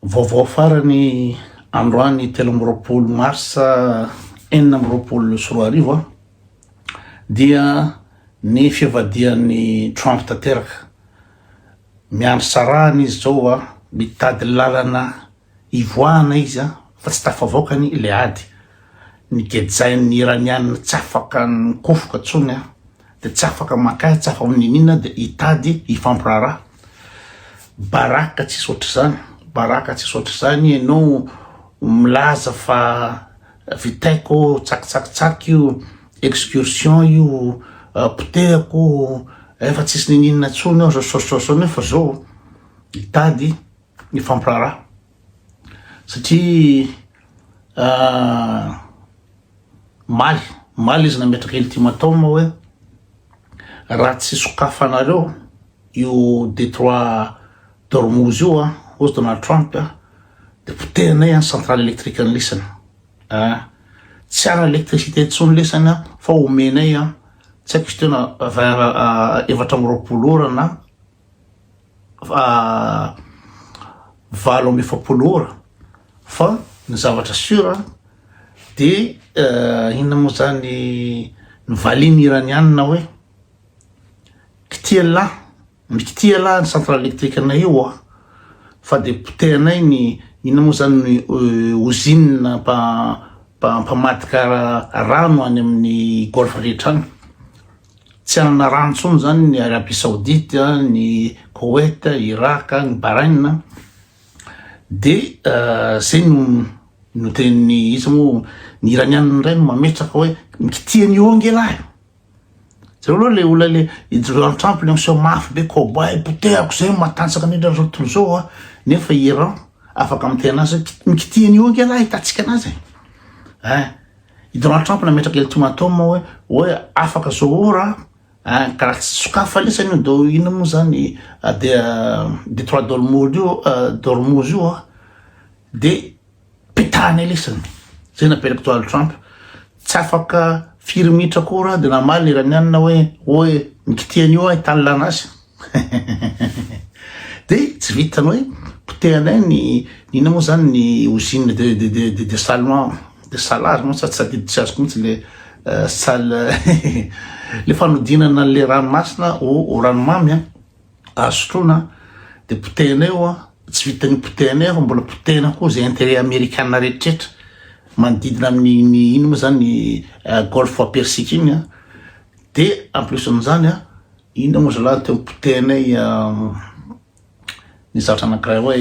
Vaovao farany androany 23 marsa 2026 dia ny fivadihan'i Trump tanteraka. Miandry sarahana izy zao mitady lalana hivoahana izy fa tsy tafavoakany ilay ady. Ny gejain'ny Iraniana tsy afaka mikofoka tsony dia tsy afaka maka tsy afaka mininina dia hitady hifampiraharaha. Baraka tsisy ohatr'izany, baraka tsisy ohatr'izany ianao milaza fa vitaiko tsakitsakitsaky io excursion io potehako efa tsisy nininona tsony aho zao zao zao zao nefa zao hitady hifampiraharaha satria maly maly izy nametraka ultimatum hoe raha tsy sokafanareo io détroit d'Ormuz io a hozy Donald Trump a de potehanay any centrale électrique ny lisany a tsy ara électricité intsony lisany a fa omenay a tsy haiko izy teo na vingt 24 ora na 48 ora fa ny zavatra sûr de inona moa zany ny valiny iranianina hoe kitiala mikitia lahy ny centrale électrique anay io a fa de potehanay ny inona moa zany ny usine mpamadika rano any amin'ny golfe rehetra any. Tsy hanana rano intsony zany ny Arabie Saoudite, ny Koweït, Irak, ny Bahrain. De zay no notenenin'ny iza moa ny Iranianina indray no mametraka hoe mikitia an'io ange lahy. Jereo aloha le olona le i Donald Trump le miseho mafy be cowboy potehako zay matanjaka indrindra am'zao tontolo zao a nefa Iran afaka miteny anazy hoe mikitia an'io ange lahy hitantsika anazy e. Ein. I Donald Trump nametraka ultimatum hoe hoe afaka zao ora ein ka raha tsy sokafa lesany io do inona moa zany de détroit d'Ormuz io d'Ormuz io a de petahana lesany. Zay napetraky Donald Trump. Tsy afaka firy minitra akory de namaly ny Iranianina hoe hoe mikitia an'io aho hitanilana anazy. De tsy vitany hoe potehanay ny inona moa zany ny usine de de de de dessalement dessalage moa sa tsy tadidy tsy azoko mihitsy le sal le fanodinana an'le ranomasina ho ranomamy a azo sotroina de potehanay io a tsy vitan'ny potehanay fa mbola potehana koa zay intérêt amerikana rehetrarehetra manodidina amin'ny ino moa zany golfe persique iny a de en plus an'izany a inona moa zalahy teo potehanay ny zavatra anankiray hoe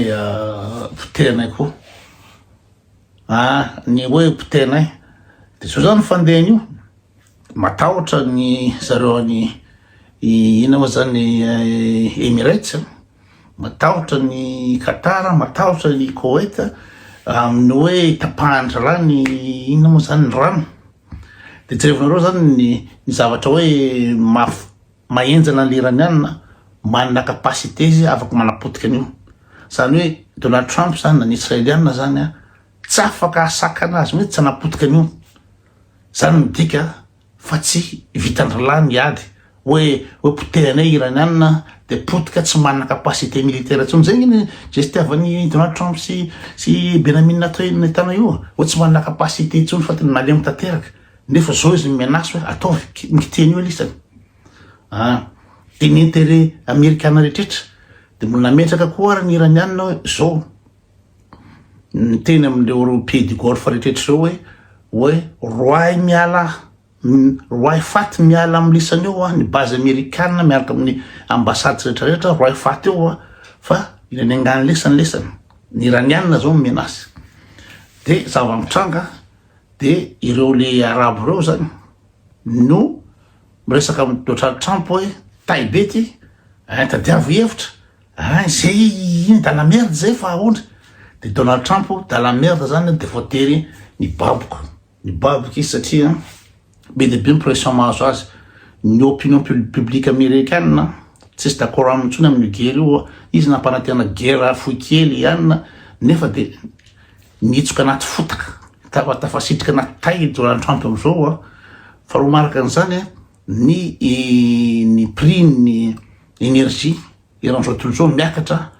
potehanay koa ah ny hoe potehanay de zao zany fandehany io matahotra ny zareo any inona moa zany Emirates matahotra ny Qatar matahotra ny Koweït amin'ny hoe tapahan-dry zalahy ny inona moa zany ny rano de jerevinareo zany ny ny zavatra hoe maf mahenjana ny Iranianina manana capacité izy afaka manapotika an'io zany hoe Donald Trump zany na ny Israelianina zany a tsy afaka asakana azy mihitsy tsy anapotika an'io zany midika fa tsy vitan-dry lahy ny ady hoe hoe potehanay Iranianina de potika tsy manana capacité militaire intsony zay ngeny gestiavan'i Donald Trump sy sy Benjamin Netanyahu io hoe tsy manana capacité intsony fa tena nalemy tanteraka nefa zao izy menace hoe ataovy mikitia an'io alisany ah de ny intérêt amerikana rehetrarehetra de mbola nametraka koa ary ny Iranianina hoe zao miteny amin'ireo pays du golfe rehetrarehetra zao hoe hoe roay miala roay faty miala amin'ny lisany eo a ny base amerikana miaraka amin'ny ambassade rehetrarehetra roay faty eo a fa ilany angany lesany lesany ny Iranianina zao menace de zava-mitranga de ireo le arabo reo zany no miresaka amy Donald Trump hoe tay be ty ein tadiavo hevitra ein zay iny dans la merde zay fa aondry de Donald Trump dans la merde zany de voatery nibaboka nibaboka izy satria be de be ny pression mahazo azy ny opinion publique américaine tsisy d'accord aminy intsony amin'io guerre io izy nampanantena guerre fohy kely ihanyna nefa de nitsoka anaty fotaka tafasitrika anaty tay Donald Trump am'izao a faharoa maraka an'izany a ny ny prix ny énergie eran'izao tontolo zao miakatra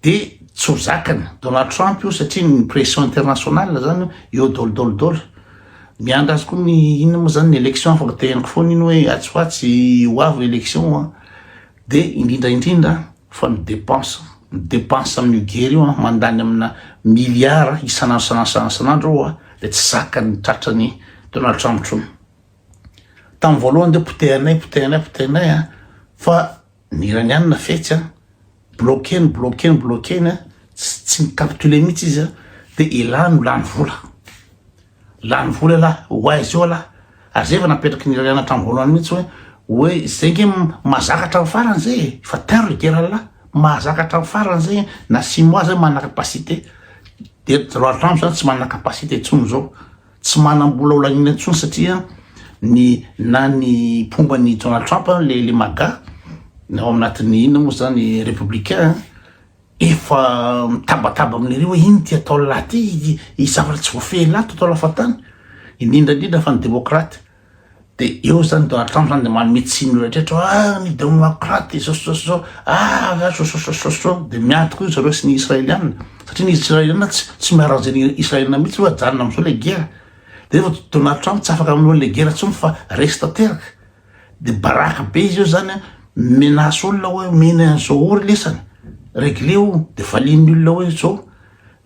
de Tsy ho zakany Donald Trump io satria ny pression internationale zany eo daholo daholo daholo. Miandry azy koa ny inona moa zany ny election afaka teneniko foana iny hoe atsy ho atsy ho avy ny election an. De indrindra indrindra fa ny depense, ny depense amin'io guerre io an, mandany amina milliards isan'andro isan'andro isan'andro isan'andro eo an, de tsy zakan'ny tratran'i Donald Trump intsony. Tamin'ny voalohany ndreo potehanay potehanay potehanay an, fa ny Iraniana fetsy an, bloquer-ny bloquer-ny bloquer-ny an, tsy tsy mi-capituler mihitsy izy an, de elah no lany vola. Lany vola elah, ho aiza eo elah. Ary zay efa napetraky ny Iraniana hatramin'ny voalohany mihitsy hoe hoe zay nge mahazaka hatramin'ny farany zay e, efa tard le guerre lah, mahazaka hatramin'ny farany zay na six mois zay manana capacité. De Donald Trump zany tsy manana capacité intsony zao. Tsy manam-bola ho laniana intsony satria ny na ny mpomba ny Donald Trump le le MAGA ny ao anatin'ny inona moa zany républicain efa mitabataba amin'ireo hoe ino ty atao lahy ty i zavatra tsy voafehy lahy to atao lafatany indrindra indrindra fa ny démocrate. De eo zany Donald Trump zany de manome tsiny ny rehetra hoe ah ny démocrate zao sy zao sy zao, ah zao sy zao sy zao, de miady koa zareo sy ny israeliana satria ny israeliana tsy tsy mi-arranger ny israeliana mihitsy hoe ajanona am'zao le guerre, de nefa Donald Trump tsy afaka manohy an'le guerre intsony fa resy tanteraka, de baraka be izy eo zany an, mi-menace olona hoe omena an'zao ora lesany, regleo, de valian'ny olona hoe zao.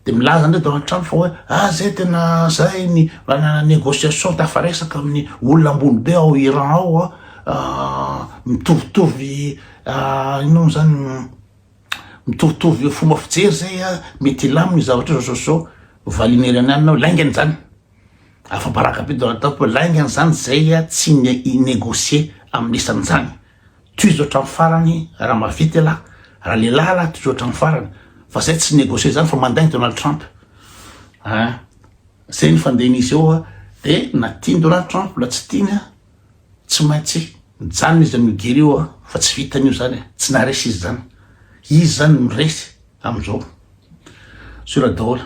De milaza ndray Donald Trump fa hoe ah zay tena zay ny manana négociation tafaresaka amin'ny olona ambony be ao Iran ao ah, mitovitovy inona moa zany mitovitovy fomba fijery zay ah, mety hilamina io zavatra io zao zao zao, valian'ny Iraniana hoe laingany zany, afa-baraka be Donald Trump hoe laingany zany zay tsy mi-négocier amin'ny isan'izany. Tohizo hatramin'ny farany raha mahavita elah, raha lehilahy elah tohizo hatramin'ny farany fa zay tsy negocier zany fa mandainga Donald Trump ah, zay ny fandehan'izy eo ah, de na tiany Donald Trump na tsy tiany ah, tsy maintsy mijanona izy amin'io guerre io ah, fa tsy vitany io zany eh, tsy naharesy izy zany, izy zany no resy amin'izao. Sur daholo.